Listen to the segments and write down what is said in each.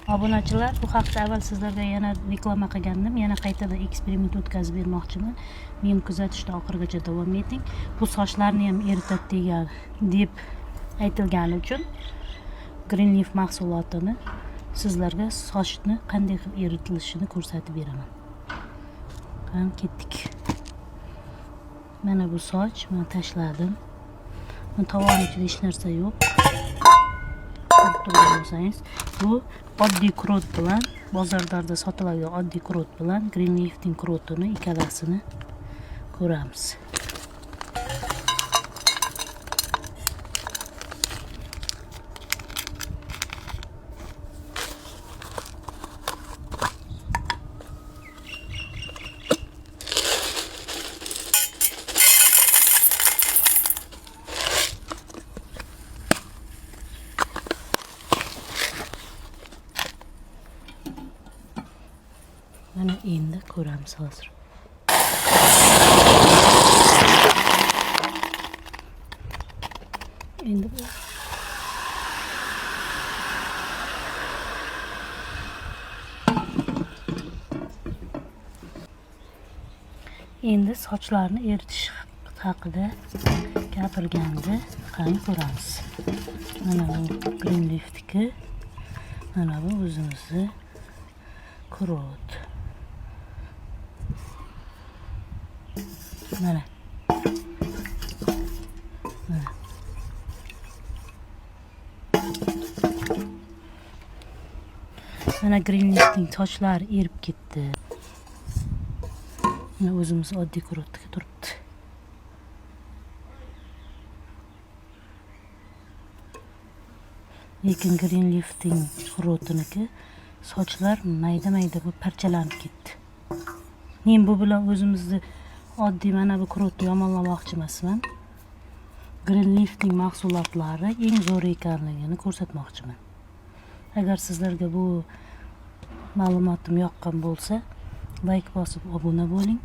Obunachilar, bu haqda avval sizlarga yana reklama qilgandim. Yana qaytadan eksperiment o'tkazib bermoqchiman. Meni kuzatishda oxirigacha davom eting. Bu sochlarni ham eritadi degan deb aytilgani uchun Greenleaf mahsulotini sizlarga sochni qanday qilib eritilishini ko'rsatib beraman. Qani ketdik. Mana bu soch, men tashladim. Buni tovon ichida hech narsa yo'q. Ko'rib turgan bo'lsangiz, bu oddiy krot bilan bozorlarda sotiladigan oddiy krot bilan Greenleaf'ning krotini ikkalasini ko'ramiz. Mana endi ko'ramiz hozir. Endi bu Endi sochlarni eritish haqida gapirganda qani ko'ramiz. Mana bu Greenleaf'niki, mana bu o'zimizni krot. Mana. Mana. Mana Greenleaf'ning sochlari erib ketdi. Mana o'zimiz oddiy krotniki turibdi. Lekin Greenleaf'ning krotiniki sochlar mayda-mayda bo'lib parchalanib ketdi. Men bu bilan o'zimizni oddiy mana bu krotni yomonlamoqchi emasman. Greenleaf'ning mahsulotlari eng zo'r ekanligini ko'rsatmoqchiman. Agar sizlarga bu ma'lumotim yoqqan bo'lsa, like bosib obuna bo'ling.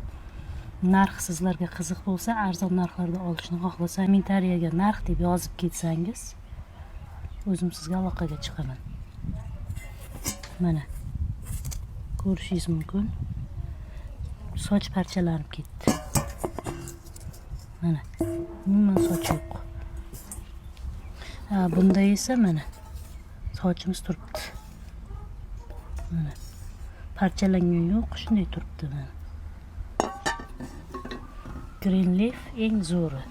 Narx sizlarga qiziq bo'lsa, arzon narxlarda olishni xohlasa, kommentariyaga narx deb yozib ketsangiz, o'zim sizga aloqaga chiqaman. Mana ko'rishingiz mumkin. Soch parchalanib ketdi. Mana umuman soch yo'q. Ha, bunda esa mana sochimiz turibdi. Mana parchalangan yo'q, shunday turibdi mana. Greenleaf eng zo'ri.